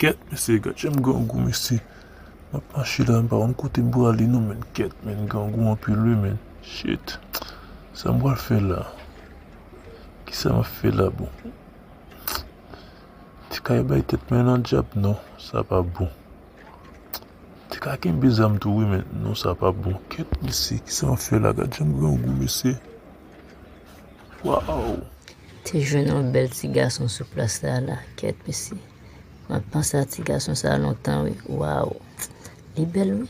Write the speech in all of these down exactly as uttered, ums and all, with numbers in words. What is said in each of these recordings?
Kèt, mesye, gad jan m grangou, mesye. M ap mache la, m pa konn kote m prale non, men. Kèt, men, grangou anpil wi, men. Shit. Sa m pral fè la? Kisa m ap fè la, bon? Te ka bay tèt mwen nan dyab, non, sa pa bon. Te ka kenbe zam tou wi, men non, sa pa bon. Kèt, mesye, kisa m ap fè la? Gad jan m grangou, mesye. Waw! Te jwenn yon bèl ti gason sou plas la, la. Kèt, mesye. M ap panse a ti gason sa lontan, wi. Waw! Li bèl, wi.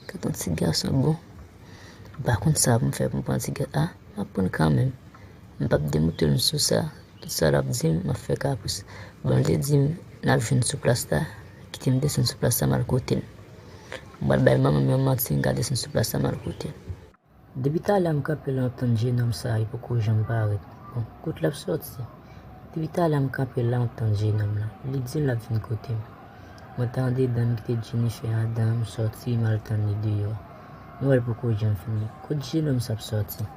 Gad yon ti gason, bon. M pa konn sa pou m fè pou m pran ti gason. A, m ap pran kanmenm. M p ap demoute l sou sa. Tout sa l ap di m, m ap fè kapris. Bon, l te di m, n ap jwenn sou plas la. Kite m desann sou plas la, m al kote l. M pral bay manman m yon manti, m ka desann sou plas la, m al kote l. Depi talè a m kanpe la, m ap tann jenòm sa a, li poko janm parèt. Bon, kote l ap sòti? Depi talè a m kanpe la, m ap tann jenòm lan. Li di l l ap vin kote m. Mwen te andedan, m kite Jennifer andan, m sòti, m al tann li deyò. M wè l poko janm vini. Kote jenòm sa ap sòti?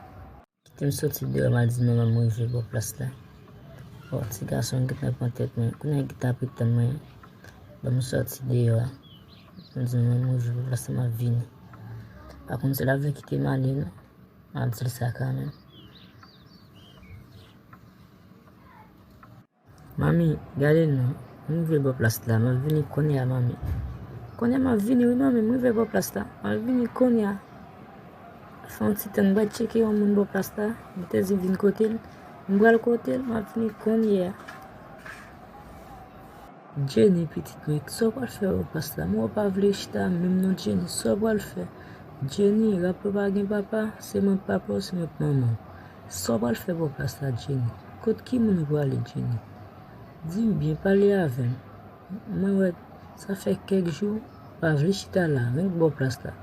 Kite m sòti deyò, m al di manman m rive bò plas la. Bon, ti gason gentan pran tèt mwen. Kounye a gentan ap tann mwen. Bon, m sòti deyò a. M di manman m rive bò plas la, m ap vini. Pa konn si l ap vle kite m ale non. M ap di l sa kanmenm. Manmi, gade non. M rive bò plas la. M ap vini kounye a, manmi. Kounye a m ap vini, wi, manmi. M rive bò plas la. M ap vini kounye a. Fè yon ti tan, m pral tcheke yon moun bò plas la. M te di vin kote l. M pral kote l. M ap vini kounye a. Jenny, pitit mwen, sa w pral fè bò plas la? Mwen, w pa vle chita menm non, Jenny. Sa w pral fè? Jenny, raple w pa gen papa, se mwen k papa w, se mwen k manman w. Sa w pral fè bò plas la, Jenny? Kot ki moun ou prale, Jenny? Di m byen, pale avè m. Mwen wè, sa fè kèk jou, w pa vle chita la, renk bò plas la.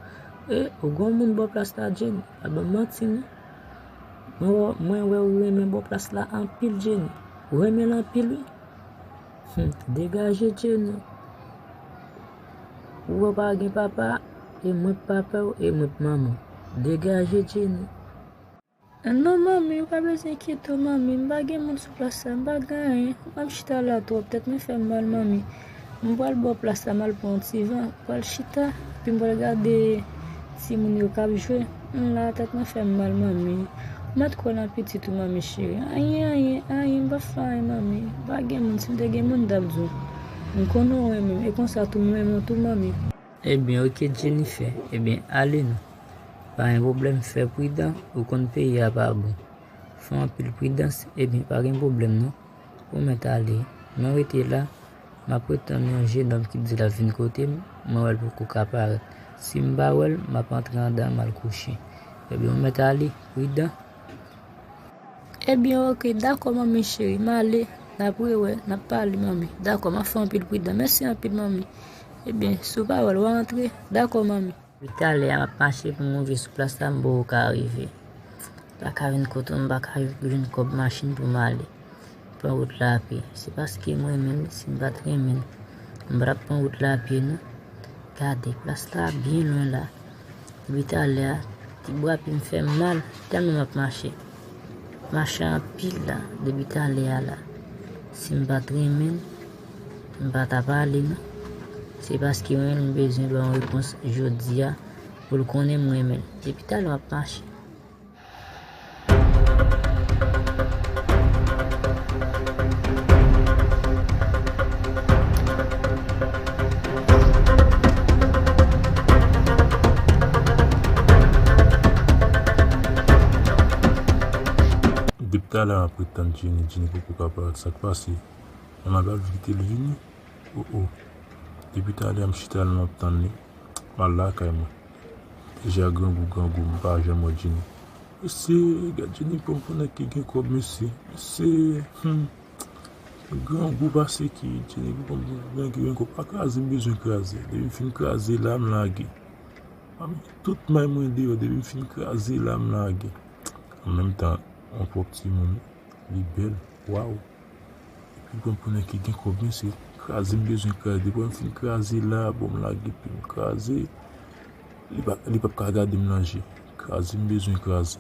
E, ou gon moun bò plas la, Jenny? Pa ban m manti, non. Mwen wè, mwen wè ou renmen bò plas la anpil, Jenny. Ou renmen l anpil, wi. Hmm, degaje, Jenny. Ou wè w pa gen papa, e mwen k papa w, e mwen k manman w. Degaje, Jenny. Non, manmi, ou pa bezwen enkyete w, manmi. M pa gen moun sou plas la, m pa gen anyen. M ap chita la twòp, tèt mwen fè m mal, manmi. M pral bò plas la, m al pran yon ti van, m pral chita, epi m pral gade timoun yo k ap jwe. M la, tèt mwen fè m mal, manmi. Ou mèt kwè nan pitit ou, manmi cheri. Anyen, anyen, anyen, m p ap fè anyen, manmi. M pa gen moun, si m te gen moun, m t ap di w. M konnen w renmen m, e konsa tou, m renmen w tou, manmi. Ebyen, oke, Jennifer. Ebyen, ale non. Pa gen pwoblèm, fè pridan, ou konn peyi a pa bon. Fè anpil pridans, ebyen, pa gen pwoblèm non. Ou mèt ale. Mwen rete la, m ap ret tann yon jenòm ki di l ap vin kote m, mwen wè l poko ka parèt. Si m pa wè l, m ap antre anndan, m al kouche. Ebyen, ou mèt ale, pridan. Ebyen, oke, dakò, manmi cheri, m ale, n ap rewè, n ap pale, manmi. Dakò, m ap fè anpil pridan. Mèsi anpil, manmi. Ebyen, si w pa wè l, w a antre. Dakò, manmi. Depi talè a m ap mache pou m rive sou plas la, m poko ka rive. M pa ka vin kote w, m pa ka jwenn kòb machin pou m ale. Pran wout la a pye. Se paske m renmen l, si m pa t renmen l, m pa t ap pran wout la a pye non. Gade, plas la byen lwen la. Depi talè a, ti bwa pye m fè m mal, tèlman m ap mache. Mache anpil la, depi talè a la. Si m pa t renmen l, m pa t ap ale non. Se paske mwen menm m bezwen ba yon repons jodi a pou l konnen m renmen l. Depi talè m ap mache. Depi talè m ap ret tann Jenny, Jenny poko ka parèt, sa k pase? Manman pa vle kite l vini? O, o. Depi talè a m chita la m ap tann li. M al lakay mwen. Deja grangou, grangou, m pa janm wè Jenny. Mesye, gad Jenny pran pandan ki gen kòb, mesye. Mesye, hmm. Grangou pase ki Jenny pran pandan ki gen kòb. Pa kraze, m bezwen kraze. Depi m fin kraze la, m lage. Tout may mwen deyò, depi m fin kraze la, m lage. An menm tan, yon pwòp timoun, li bèl, waw. Epi l pran pandan ki gen kòb, mesye, kraze m bezwen kraze. Depi m fin kraze la, bon, m lage epi m kraze. Li pa, li p ap ka gade m nan je. Kraze m bezwen kraze.